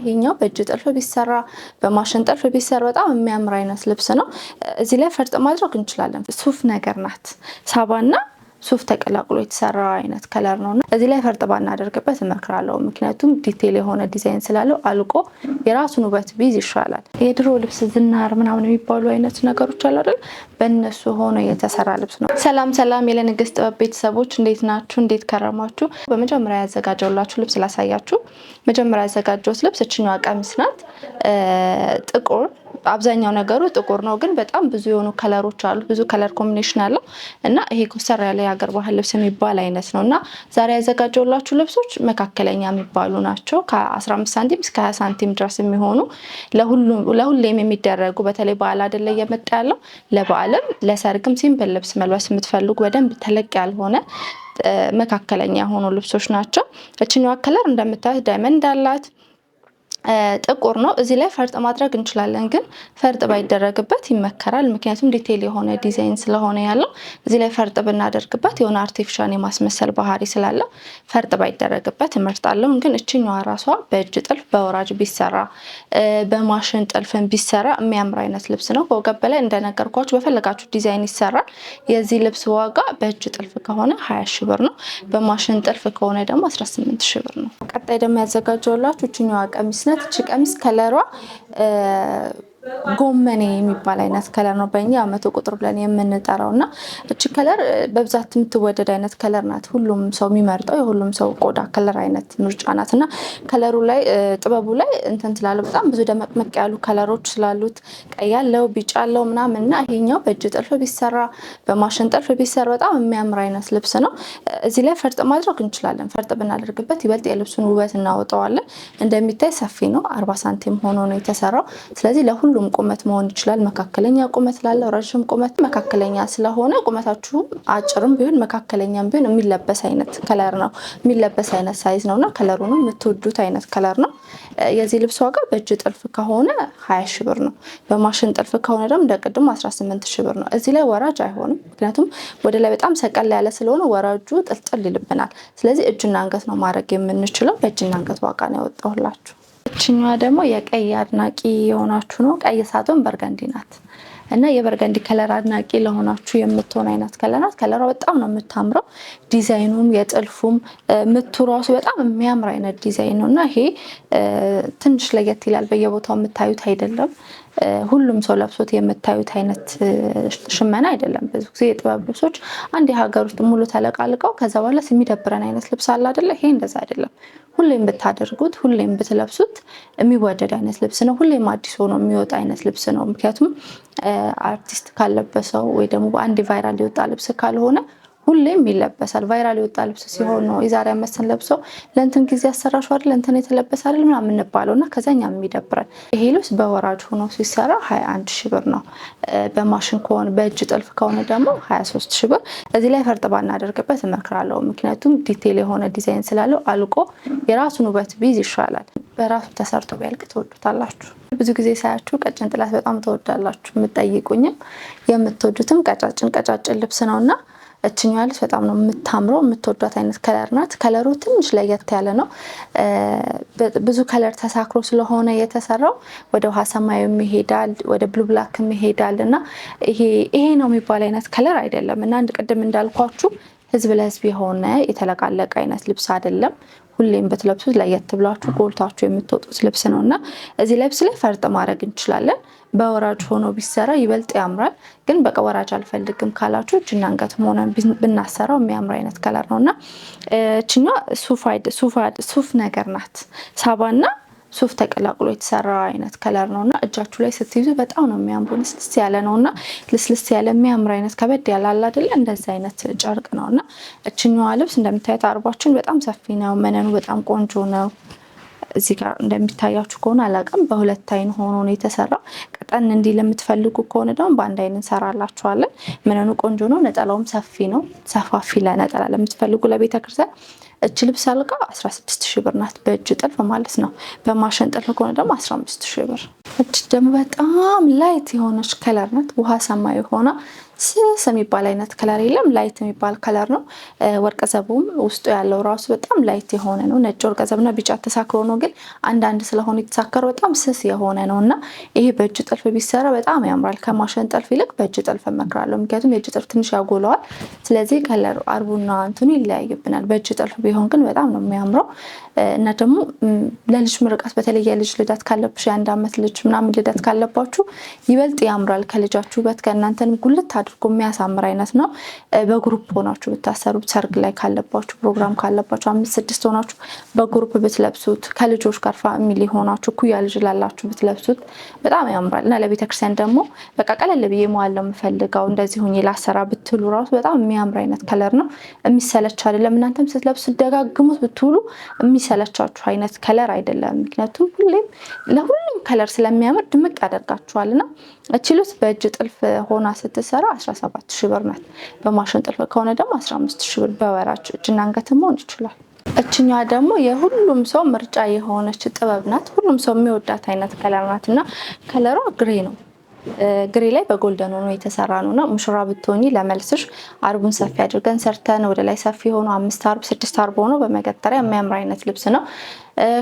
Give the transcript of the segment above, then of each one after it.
ይሄኛው በእጅ ጥልፍ ቢሰራ በማሽን ጥልፍ ቢሰራ በጣም የሚያምር አይነት ልብስ ነው። እዚህ ላይ ፈርጥ ማድረግ እንችላለን። ሱፍ ነገር ናት፣ ሳባና ሱፍ ተቀላቅሎ የተሰራ አይነት color ነው እና እዚህ ላይ ፈርጥ ባናደርግበት እመክራለሁ። ምክንያቱም detail የሆነ ዲዛይን ስላለው አልቆ የራሱን ውበት ቢይዝ ይሻላል። የድሮ ልብስ ዝናር ምናምን የሚባሉ አይነት ነገሮች አሉ አይደል? በእነሱ ሆኖ የተሰራ ልብስ ነው። ሰላም ሰላም፣ የለንግስት ጥበብ ቤተሰቦች እንዴት ናችሁ? እንዴት ከረማችሁ? በመጀመሪያ ያዘጋጀውላችሁ ልብስ ላሳያችሁ። መጀመሪያ ያዘጋጀሁት ልብስ እችኛዋ ቀሚስ ናት። ጥቁር፣ አብዛኛው ነገሩ ጥቁር ነው፣ ግን በጣም ብዙ የሆኑ color ኦች አሉ። ብዙ color combination አለው እና ይሄ ኮስተር ያለ የሀገር ባህል ልብስ የሚባል አይነት ነው እና ዛሬ ያዘጋጀውላችሁ ልብሶች መካከለኛ የሚባሉ ናቸው። ከ15 ሳንቲም እስከ 20 ሳንቲም ድረስ የሚሆኑ፣ ለሁሌም የሚደረጉ፣ በተለይ በዓል አይደለ እየመጣ ያለው፣ ለበዓልም ለሰርግም simple ልብስ መልበስ የምትፈልጉ፣ በደንብ ተለቅ ያልሆነ መካከለኛ የሆኑ ልብሶች ናቸው። እችኛዋ color እንደምታዩት diamond አላት። ጥቁር ነው። እዚህ ላይ ፈርጥ ማድረግ እንችላለን፣ ግን ፈርጥ ባይደረግበት ይመከራል። ምክንያቱም detail የሆነ ዲዛይን ስለሆነ ያለው፣ እዚህ ላይ ፈርጥ ብናደርግበት የሆነ artificial የማስመሰል ባህሪ ስላለው ፈርጥ ባይደረግበት እመርጣለሁ። ግን እችኛዋ ራሷ በእጅ ጥልፍ በወራጅ ቢሰራ፣ በማሽን ጥልፍን ቢሰራ የሚያምር አይነት ልብስ ነው። ከወገብ በላይ እንደነገርኳችሁ በፈለጋችሁ ዲዛይን ይሰራል። የዚህ ልብስ ዋጋ በእጅ ጥልፍ ከሆነ 20 ሺ ብር ነው። በማሽን ጥልፍ ከሆነ ደግሞ 18 ሺ ብር ነው። ቀጣይ ደግሞ ያዘጋጀሁላችሁ እችኛዋ ቀሚስ ናት። እቺ ቀሚስ color ዋ ጎመኔ የሚባል አይነት color ነው፣ በእኛ 100 ቁጥር ብለን የምንጠራው። እና እቺ color በብዛት የምትወደድ አይነት color ናት። ሁሉም ሰው የሚመርጠው፣ የሁሉም ሰው ቆዳ color አይነት ምርጫ ናት። እና color ኡ ላይ፣ ጥበቡ ላይ እንትን ስላለው፣ በጣም ብዙ ደመቅመቅ ያሉ color ኦች ስላሉት፣ ቀይ ያለው፣ ቢጫ ያለው ምናምን። እና ይሄኛው በእጅ ጥልፍ ቢሰራ፣ በማሽን ጥልፍ ቢሰራ በጣም የሚያምር አይነት ልብስ ነው። እዚህ ላይ ፈርጥ ማድረግ እንችላለን። ፈርጥ ብናደርግበት ይበልጥ የልብሱን ውበት እናወጣዋለን። እንደሚታይ ሰፊ ነው። 40 ሳንቲም ሆኖ ነው የተሰራው። ስለዚህ ለሁሉም ቁመት መሆን ይችላል። መካከለኛ ቁመት ላለው፣ ረዥም ቁመት፣ መካከለኛ ስለሆነ ቁመታችሁ አጭርም ቢሆን መካከለኛም ቢሆን የሚለበስ አይነት color ነው፣ የሚለበስ አይነት size ነው እና color ኡንም የምትወዱት አይነት color ነው። የዚህ ልብስ ዋጋ በእጅ ጥልፍ ከሆነ 20 ሺ ብር ነው። በማሽን ጥልፍ ከሆነ ደግሞ እንደ ቅድሙ 18 ሺ ብር ነው። እዚህ ላይ ወራጅ አይሆንም፣ ምክንያቱም ወደ ላይ በጣም ሰቀል ያለ ስለሆነ ወራጁ ጥልጥል ይልብናል። ስለዚህ እጅና አንገት ነው ማድረግ የምንችለው። በእጅና አንገት ዋጋ ነው ያወጣሁላችሁ። እችኛዋ ደግሞ የቀይ አድናቂ የሆናችሁ ነው። ቀይ ሳትሆን burgundy ናት እና የ burgundy color አድናቂ ለሆናችሁ የምትሆን አይነት color ናት። Color ዋ በጣም ነው የምታምረው። ዲዛይኑም የጥልፉም ምቱ ራሱ በጣም የሚያምር አይነት ዲዛይን ነው እና ይሄ ትንሽ ለየት ይላል። በየቦታው የምታዩት አይደለም። ሁሉም ሰው ለብሶት የምታዩት አይነት ሽመና አይደለም። ብዙ ጊዜ የጥበብ ልብሶች አንድ የሀገር ውስጥ ሙሉ ተለቃልቀው ከዛ በኋላ የሚደብረን አይነት ልብስ አለ አይደለ? ይሄ እንደዛ አይደለም። ሁሌም ብታደርጉት፣ ሁሌም ብትለብሱት የሚወደድ አይነት ልብስ ነው። ሁሌም አዲስ ሆኖ የሚወጣ አይነት ልብስ ነው። ምክንያቱም አርቲስት ካለበሰው ወይ ደግሞ በአንድ viral የወጣ ልብስ ካልሆነ ሁሌም ይለበሳል። Viral የወጣ ልብስ ሲሆን ነው የዛሬ ዓመት ስንለብሰው ለእንትን ጊዜ አሰራሹ አይደል፣ እንትን የተለበሰ አይደል ምናምን የምንባለው እና ከዛኛ የሚደብረን። ይሄ ልብስ በወራጅ ሆኖ ሲሰራ 21 ሺ ብር ነው። በማሽን ከሆነ፣ በእጅ ጥልፍ ከሆነ ደግሞ 23 ሺ ብር። እዚህ ላይ ፈርጥ ባናደርግበት እመክራለሁ። ምክንያቱም detail የሆነ ዲዛይን ስላለው አልቆ የራሱን ውበት ቢይዝ ይሻላል። በራሱ ተሰርቶ ቢያልቅ ትወዱታላችሁ። ብዙ ጊዜ ሳያችሁ ቀጭን ጥለት በጣም ትወዳላችሁ። የምትጠይቁኝም የምትወዱትም ቀጫጭን ቀጫጭን ልብስ ነው እና እችኛዋ ልብስ በጣም ነው የምታምረው። የምትወዷት አይነት color ናት። Color ኡ ትንሽ ለየት ያለ ነው። ብዙ color ተሳክሮ ስለሆነ የተሰራው ወደ ውሃ ሰማያዊ ይሄዳል፣ ወደ blue black ይሄዳል እና ይሄ ይሄ ነው የሚባል አይነት color አይደለም። እና አንድ ቅድም እንዳልኳችሁ ህዝብ ለህዝብ የሆነ የተለቃለቀ አይነት ልብስ አይደለም። ሁሌም ብትለብሱት ለየት ብላችሁ ጎልታችሁ የምትወጡት ልብስ ነው እና እዚህ ልብስ ላይ ፈርጥ ማድረግ እንችላለን። በወራጅ ሆኖ ቢሰራ ይበልጥ ያምራል። ግን በቃ ወራጅ አልፈልግም ካላችሁ እጅና አንገትም ሆነ ብናሰራው የሚያምር አይነት color ነው እና እችኛ ሱፍ ነገር ናት። ሳባና ሱፍ ተቀላቅሎ የተሰራ አይነት color ነው እና እጃችሁ ላይ ስትይዙ በጣም ነው የሚያምሩ። ልስልስ ያለ ነው እና ልስልስ ያለ የሚያምር አይነት፣ ከበድ ያለ አለ አይደለ? እንደዚህ አይነት ጨርቅ ነው እና እችኛዋ ልብስ እንደምታዩት አርባችን በጣም ሰፊ ነው። መነኑ በጣም ቆንጆ ነው። እዚህ ጋር እንደሚታያችሁ ከሆነ አላውቅም፣ በሁለት አይን ሆኖ ነው የተሰራው። ቀጠን እንዲህ ለምትፈልጉ ከሆነ ደግሞ በአንድ አይን እንሰራላችኋለን። መነኑ ቆንጆ ነው። ነጠላውም ሰፊ ነው። ሰፋፊ ለነጠላ ለምትፈልጉ፣ ለቤተ ክርስቲያን፣ እች ልብስ አልቃ 16 ሺህ ብር ናት፣ በእጅ ጥልፍ ማለት ነው። በማሽን ጥልፍ ከሆነ ደግሞ 15 ሺህ ብር። እች ደግሞ በጣም light የሆነች color ናት። ውሃ ሰማያዊ ሆና ስስ የሚባል አይነት color የለም። Light የሚባል color ነው። ወርቀ ዘቡም ውስጡ ያለው ራሱ በጣም light የሆነ ነው። ነጭ ወርቀ ዘብና ቢጫ ተሳክሮ ነው፣ ግን አንዳንድ ስለሆነ የተሳከረው በጣም ስስ የሆነ ነው እና ይሄ በእጅ ጥልፍ ቢሰራ በጣም ያምራል። ከማሽን ጥልፍ ይልቅ በእጅ ጥልፍ እመክራለሁ። ምክንያቱም የእጅ ጥልፍ ትንሽ ያጎለዋል። ስለዚህ color አርቡና እንትኑ ይለያይብናል። በእጅ ጥልፍ ቢሆን ግን በጣም ነው የሚያምረው እና ደግሞ ለልጅ ምርቃት በተለይ የልጅ ልደት ካለብሽ፣ የ1 ዓመት ልጅ ምናምን ልደት ካለባችሁ ይበልጥ ያምራል። ከልጃችሁ ውበት ከእናንተንም ጉልት አድርጎ የሚያሳምር አይነት ነው። በ group ሆናችሁ ብታሰሩት፣ ሰርግ ላይ ካለባችሁ፣ ፕሮግራም ካለባችሁ አምስት ስድስት ሆናችሁ በ group ብትለብሱት፣ ከልጆች ጋር family ሆናችሁ እኩያ ልጅ ላላችሁ ብትለብሱት በጣም ያምራል እና ለቤተክርስቲያን ደግሞ በቃ ቀለል ብዬ መዋል ነው የምፈልገው፣ እንደዚህ ሁኜ ላሰራ ብትሉ ራሱ በጣም የሚያምር አይነት color ነው። የሚሰለች አይደለም። እናንተም ስትለብሱ ደጋግሙት ብትውሉ የሚሰለቻችሁ አይነት color አይደለም። ምክንያቱም ሁሌም ለሁሉም color ስለሚያምር ድምቅ ያደርጋችኋል እና እቺ ልብስ በእጅ ጥልፍ ሆና ስትሰራ 17 ሺህ ብር ናት። በማሽን ጥልፍ ከሆነ ደግሞ 15 ሺህ ብር በወራጅ እጅና አንገት መሆን ይችላል። እችኛዋ ደግሞ የሁሉም ሰው ምርጫ የሆነች ጥበብ ናት። ሁሉም ሰው የሚወዳት አይነት color ናት እና color ሯ gray ነው። Gray ላይ በ golden ሆኖ የተሰራ ነው እና ሙሽራ ብትሆኚ ለመልስሽ አርቡን ሰፊ አድርገን ሰርተን ወደ ላይ ሰፊ ሆኖ አምስት አርብ ስድስት አርብ ሆኖ በመገተሪያ የሚያምር አይነት ልብስ ነው።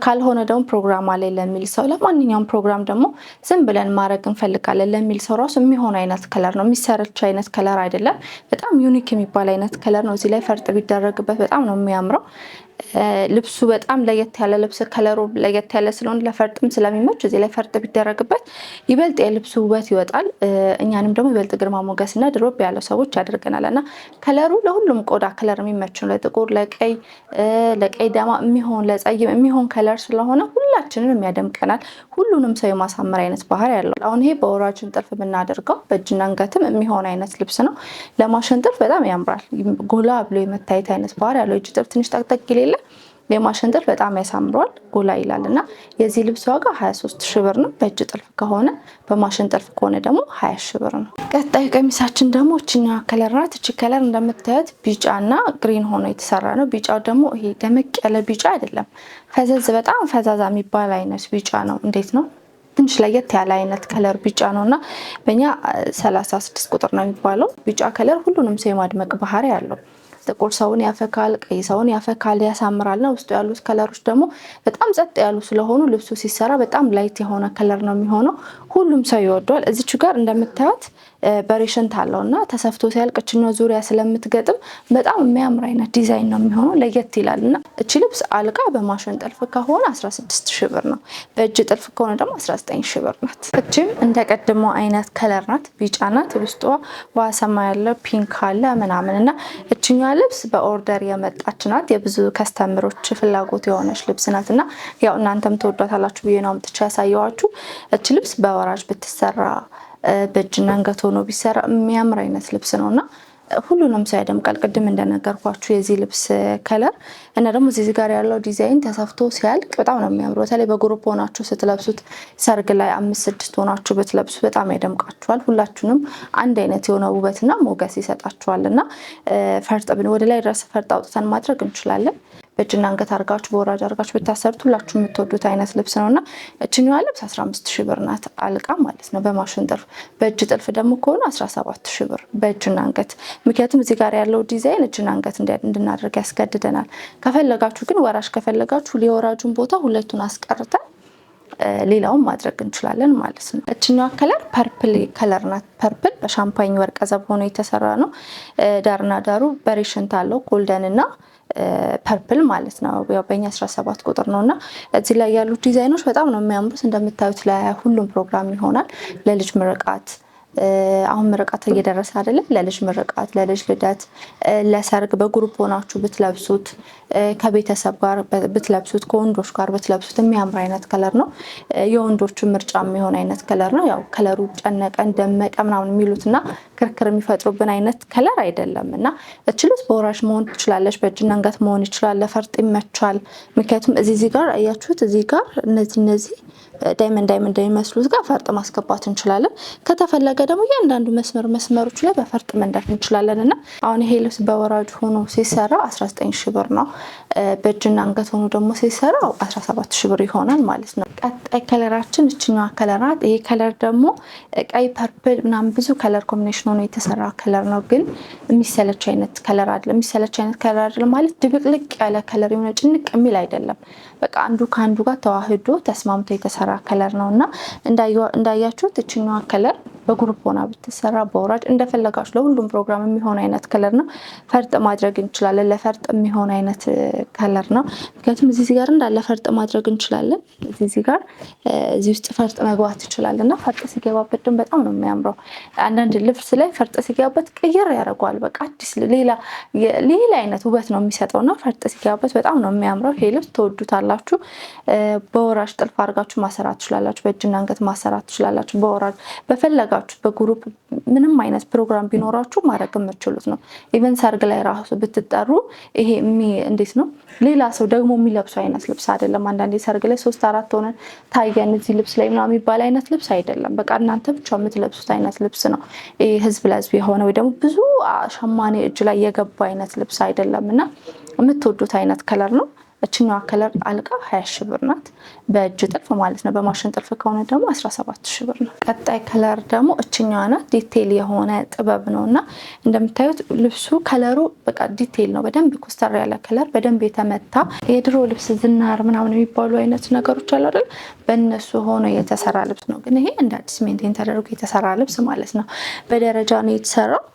ካልሆነ ደግሞ ፕሮግራም አለ ለሚል ሰው፣ ለማንኛውም ፕሮግራም ደግሞ ዝም ብለን ማድረግ እንፈልጋለን ለሚል ሰው ራሱ የሚሆን አይነት color ነው። የሚሰለች አይነት color አይደለም። በጣም unique የሚባል አይነት color ነው። እዚህ ላይ ፈርጥ ቢደረግበት በጣም ነው የሚያምረው። ልብሱ በጣም ለየት ያለ ልብስ፣ color ሩ ለየት ያለ ስለሆነ ለፈርጥም ስለሚመች እዚህ ላይ ፈርጥ ቢደረግበት ይበልጥ የልብሱ ውበት ይወጣል። እኛንም ደግሞ ይበልጥ ግርማ ሞገስና ድሮብ ያለው ሰዎች ያደርገናል እና color ሩ ለሁሉም ቆዳ color የሚመች ነው። ለጥቁር፣ ለቀይ፣ ለቀይ ደማ የሚሆን፣ ለጸይም የሚሆን color ስለሆነ ሁላችንም የሚያደምቀናል። ሁሉንም ሰው የማሳመር አይነት ባህሪ ያለው። አሁን ይሄ በወራጅን ጥልፍ ብናደርገው በእጅና አንገትም የሚሆን አይነት ልብስ ነው። ለማሽን ጥልፍ በጣም ያምራል። ጎላ ብሎ የመታየት አይነት ባህሪ ያለው። እጅ ጥልፍ ትንሽ ጠቅጠቅ የሌለ የማሽን ጥልፍ በጣም ያሳምረዋል፣ ጎላ ይላል እና የዚህ ልብስ ዋጋ 23 ሺህ ብር ነው በእጅ ጥልፍ ከሆነ። በማሽን ጥልፍ ከሆነ ደግሞ 20 ሺህ ብር ነው። ቀጣዩ ቀሚሳችን ደግሞ እችኛ color ናት። እቺ color እንደምታዩት ቢጫና green ሆኖ የተሰራ ነው። ቢጫው ደግሞ ይሄ ደመቅ ያለ ቢጫ አይደለም፣ ፈዘዝ በጣም ፈዛዛ የሚባል አይነት ቢጫ ነው። እንዴት ነው፣ ትንሽ ለየት ያለ አይነት color ቢጫ ነው እና በእኛ 36 ቁጥር ነው የሚባለው። ቢጫ color ሁሉንም ሰው የማድመቅ ባህሪ አለው። ጥቁር ሰውን ያፈካል፣ ቀይ ሰውን ያፈካል፣ ያሳምራል። እና ውስጡ ያሉት color ኦች ደግሞ በጣም ጸጥ ያሉ ስለሆኑ ልብሱ ሲሰራ በጣም light የሆነ color ነው የሚሆነው። ሁሉም ሰው ይወደዋል። እዚች ጋር እንደምታዩት በሬሽንት አለው እና ተሰፍቶ ሲያልቅ እችኛው ዙሪያ ስለምትገጥም በጣም የሚያምር አይነት ዲዛይን ነው የሚሆነው፣ ለየት ይላል እና እቺ ልብስ አልቃ በማሽን ጥልፍ ከሆነ 16 ሺህ ብር ነው። በእጅ ጥልፍ ከሆነ ደግሞ 19 ሺህ ብር ናት። እችም እንደ ቀድሞ አይነት color ናት፣ ቢጫ ናት። ውስጧ ውሃ ሰማይ ያለ pink አለ ምናምን እና እችኛዋ ልብስ በ order የመጣች ናት። የብዙ customer ኦች ፍላጎት የሆነች ልብስ ናት እና ያው እናንተም ትወዷታላችሁ ብዬ ነው አምጥቼ ያሳየኋችሁ። እች ልብስ በወራጅ ብትሰራ፣ በእጅና አንገት ሆኖ ቢሰራ የሚያምር አይነት ልብስ ነው እና ሁሉንም ሰው ያደምቃል። ቅድም እንደነገርኳችሁ የዚህ ልብስ color እና ደግሞ እዚህ ጋር ያለው ዲዛይን ተሰፍቶ ሲያልቅ በጣም ነው የሚያምሩ። በተለይ በ group ሆናችሁ ስትለብሱት፣ ሰርግ ላይ አምስት ስድስት ሆናችሁ ብትለብሱት በጣም ያደምቃችኋል። ሁላችሁንም አንድ አይነት የሆነ ውበትና ሞገስ ይሰጣችኋል እና ፈርጥ ወደ ላይ ድረስ ፈርጥ አውጥተን ማድረግ እንችላለን። በእጅና አንገት አርጋችሁ በወራጅ አርጋችሁ ብታሰሩት ሁላችሁ የምትወዱት አይነት ልብስ ነው እና እችኛዋ ልብስ 15 ሺህ ብር ናት አልቃ ማለት ነው በማሽን ጥልፍ። በእጅ ጥልፍ ደግሞ ከሆነ 17 ሺህ ብር በእጅና አንገት። ምክንያቱም እዚህ ጋር ያለው ዲዛይን እጅና አንገት እንድናደርግ ያስገድደናል። ከፈለጋችሁ ግን ወራጅ ከፈለጋችሁ የወራጁን ቦታ ሁለቱን አስቀርተን ሌላውን ማድረግ እንችላለን ማለት ነው። እችኛዋ color purple color ናት። Purple በሻምፓኝ ወርቀ ዘብ ሆኖ የተሰራ ነው። ዳርና ዳሩ በሬሽንት አለው፣ golden እና purple ማለት ነው። ያው በእኛ 17 ቁጥር ነው እና እዚህ ላይ ያሉት ዲዛይኖች በጣም ነው የሚያምሩት። እንደምታዩት ለሁሉም ፕሮግራም ይሆናል። ለልጅ ምርቃት፣ አሁን ምርቃት እየደረሰ አይደለም? ለልጅ ምርቃት፣ ለልጅ ልደት፣ ለሰርግ በ group ሆናችሁ ብትለብሱት፣ ከቤተሰብ ጋር ብትለብሱት፣ ከወንዶች ጋር ብትለብሱት የሚያምር አይነት color ነው። የወንዶቹ ምርጫ የሚሆን አይነት color ነው። ያው color ሩ ጨነቀን ደመቀ ምናምን የሚሉትና ክርክር የሚፈጥሩብን አይነት color አይደለም እና እች ልብስ በወራጅ መሆን ትችላለች፣ በእጅና አንገት መሆን ይችላል። ለፈርጥ ይመቻል። ምክንያቱም እዚህ ጋር አያችሁት፣ እዚህ ጋር እነዚህ diamond diamond የሚመስሉት ጋር ፈርጥ ማስገባት እንችላለን። ከተፈለገ ደግሞ እያንዳንዱ መስመር መስመሮች ላይ በፈርጥ መንደፍ እንችላለን እና አሁን ይሄ ልብስ በወራጅ ሆኖ ሲሰራ 19 ሺህ ብር ነው። በእጅና አንገት ሆኖ ደግሞ ሲሰራ 17 ሺህ ብር ይሆናል ማለት ነው። ቀጣይ color ኣችን እችኛዋ color ናት። ይሄ color ደግሞ ቀይ፣ purple ምናምን ብዙ color combination ሆኖ የተሰራ color ነው። ግን የሚሰለች አይነት color አይደለም። የሚሰለች አይነት color አይደለም ማለት ድብልቅልቅ ያለ color የሆነ ጭንቅ የሚል አይደለም። በቃ አንዱ ከአንዱ ጋር ተዋህዶ ተስማምቶ የተሰራ color ነው እና እንዳያችሁት እችኛዋ color በ group ሆና ብትሰራ፣ በወራጅ፣ እንደፈለጋችሁ ለሁሉም ፕሮግራም የሚሆን አይነት color ነው። ፈርጥ ማድረግ እንችላለን። ለፈርጥ የሚሆን አይነት color ነው። ምክንያቱም እዚህ ጋር እንዳለ ፈርጥ ማድረግ እንችላለን። እዚህ ጋር እዚህ ውስጥ ፈርጥ መግባት ይችላል እና ፈርጥ ሲገባበት ደግሞ በጣም ነው የሚያምረው። አንዳንድ ልብስ ላይ ፈርጥ ሲገባበት ቅይር ያደርገዋል። በቃ አዲስ ሌላ ሌላ አይነት ውበት ነው የሚሰጠው እና ፈርጥ ሲገባበት በጣም ነው የሚያምረው። ይሄ ልብስ ትወዱታላችሁ። በወራጅ ጥልፍ አድርጋችሁ ማሰራት ትችላላችሁ። በእጅና አንገት ማሰራት ትችላላችሁ። በወራጅ በፈለጋችሁ በ group ምንም አይነት ፕሮግራም ቢኖራችሁ ማድረግ የምትችሉት ነው። Even ሰርግ ላይ ራሱ ብትጠሩ ይሄ እንዴት ነው ሌላ ሰው ደግሞ የሚለብሱ አይነት ልብስ አይደለም። አንዳንዴ ሰርግ ላይ ሶስት አራት ሆነን ታየን እዚህ ልብስ ላይ ምናምን የሚባል አይነት ልብስ አይደለም። በቃ እናንተ ብቻ የምትለብሱት አይነት ልብስ ነው። ይሄ ህዝብ ለህዝብ የሆነ ወይ ደግሞ ብዙ ሸማኔ እጅ ላይ የገባ አይነት ልብስ አይደለም እና የምትወዱት አይነት color ነው። እችኛዋ color አልቃ 20 ሺህ ብር ናት፣ በእጅ ጥልፍ ማለት ነው። በማሽን ጥልፍ ከሆነ ደግሞ 17 ሺህ ብር ነው። ቀጣይ color ደግሞ እችኛዋ ናት። Detail የሆነ ጥበብ ነው እና እንደምታዩት ልብሱ color ኡ በቃ detail ነው። በደንብ ኮስተር ያለ color፣ በደንብ የተመታ የድሮ ልብስ ዝናር ምናምን የሚባሉ አይነት ነገሮች አሉ አይደል? በእነሱ ሆኖ የተሰራ ልብስ ነው። ግን ይሄ እንደ አዲስ maintain ተደርጎ የተሰራ ልብስ ማለት ነው። በደረጃ ነው የተሰራው።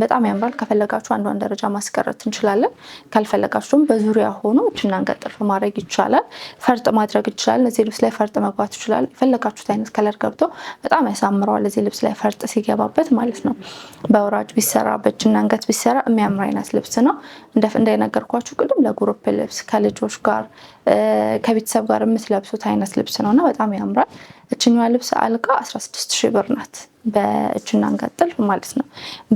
በጣም ያምራል። ከፈለጋችሁ አንዷን ደረጃ ማስቀረት እንችላለን። ካልፈለጋችሁም በዙሪያ ሆኖ እጅና አንገት ጥልፍ ማድረግ ይቻላል። ፈርጥ ማድረግ ይችላል። እዚህ ልብስ ላይ ፈርጥ መግባት ይችላል። የፈለጋችሁት አይነት color ገብቶ በጣም ያሳምረዋል። እዚህ ልብስ ላይ ፈርጥ ሲገባበት ማለት ነው። በወራጅ ቢሰራ፣ በእጅና አንገት ቢሰራ የሚያምር አይነት ልብስ ነው። እንደነገርኳችሁ ቅድም ለ group ልብስ ከልጆች ጋር ከቤተሰብ ጋር የምትለብሱት አይነት ልብስ ነው እና በጣም ያምራል። እችኛዋ ልብስ አልቃ 16 ሺህ ብር ናት። በእጅና አንገት ጥልፍ ማለት ነው።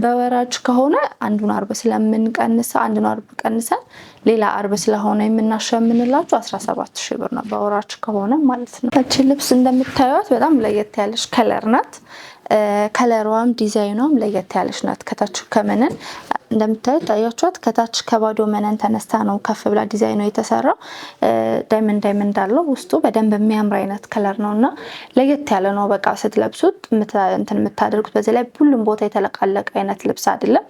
በወራጅ ከሆነ አንዱን አርብ ስለምንቀንሰ አንዱን አርብ ቀንሰን ሌላ አርብ ስለሆነ የምናሸምንላችሁ 17 ሺህ ብር ነው በወራጅ ከሆነ ማለት ነው። እቺ ልብስ እንደምታዩት በጣም ለየት ያለች color ናት። Color ዋም ዲዛይኗም ለየት ያለች ናት። ከታች ከመነን እንደምታዩት ታያችኋት። ከታች ከባዶ መነን ተነስታ ነው ከፍ ብላ ዲዛይኑ የተሰራው። Diamond diamond አለው ውስጡ፣ በደንብ የሚያምር አይነት color ነው እና ለየት ያለ ነው። በቃ ስትለብሱት እንትን የምታደርጉት በዚህ ላይ ሁሉም ቦታ የተለቃለቀ አይነት ልብስ አይደለም።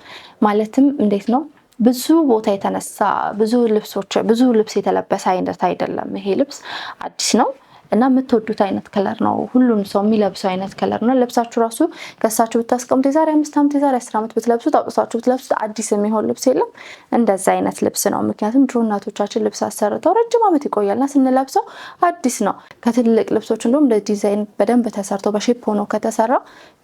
ማለትም እንዴት ነው ብዙ ቦታ የተነሳ ብዙ ልብሶች ብዙ ልብስ የተለበሰ አይነት አይደለም። ይሄ ልብስ አዲስ ነው እና የምትወዱት አይነት color ነው። ሁሉም ሰው የሚለብሰው አይነት color ነው። ለብሳችሁ ራሱ ገዝታችሁ ብታስቀምጡ የዛሬ 5 ዓመት፣ የዛሬ 10 ዓመት ብትለብሱት፣ አውጥታችሁ ብትለብሱት አዲስ የሚሆን ልብስ የለም። እንደዛ አይነት ልብስ ነው። ምክንያቱም ድሮ እናቶቻችን ልብስ አሰርተው ረጅም ዓመት ይቆያልና ስንለብሰው አዲስ ነው። ከትልቅ ልብሶች እንደውም ለዲዛይን በደንብ ተሰርቶ በ shape ሆኖ ከተሰራ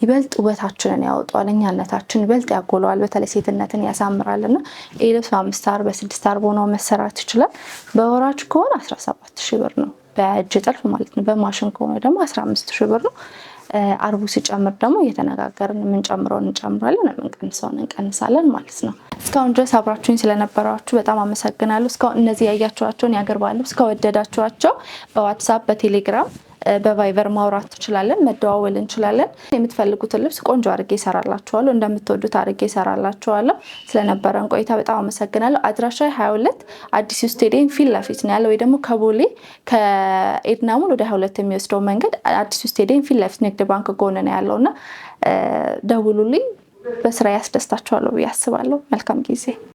ይበልጥ ውበታችንን ያወጣዋል፣ እኛነታችን ይበልጥ ያጎለዋል። በተለይ ሴትነትን ያሳምራል። እና ይህ ልብስ በአምስት አርብ፣ በስድስት አርብ ሆኖ መሰራት ይችላል። በወራጅ ከሆነ 17 ሺህ ብር ነው በእጅ ጥልፍ ማለት ነው። በማሽን ከሆነ ደግሞ 15 ሺህ ብር ነው። አርቡ ሲጨምር ደግሞ እየተነጋገርን የምንጨምረውን እንጨምራለን፣ የምንቀንሰውን እንቀንሳለን ማለት ነው። እስካሁን ድረስ አብራችሁኝ ስለነበራችሁ በጣም አመሰግናለሁ። እስካሁን እነዚህ ያያችኋቸውን የአገር ባህል ልብስ ከወደዳችኋቸው በዋትሳፕ፣ በቴሌግራም፣ በቫይበር ማውራት ትችላለን፣ መደዋወል እንችላለን። የምትፈልጉትን ልብስ ቆንጆ አድርጌ እሰራላችኋለሁ፣ እንደምትወዱት አድርጌ እሰራላችኋለሁ። ስለነበረን ቆይታ በጣም አመሰግናለሁ። አድራሻ 22 አዲሱ ስቴዲየም ፊት ለፊት ነው ያለ ወይ ደግሞ ከቦሌ ከኤድናሞል ወደ 22 የሚወስደው መንገድ አዲሱ ስቴዲየም ፊት ለፊት ንግድ ባንክ ጎን ነው ያለው እና ደውሉልኝ። በስራ ያስደስታችኋለሁ ብዬ አስባለሁ። መልካም ጊዜ።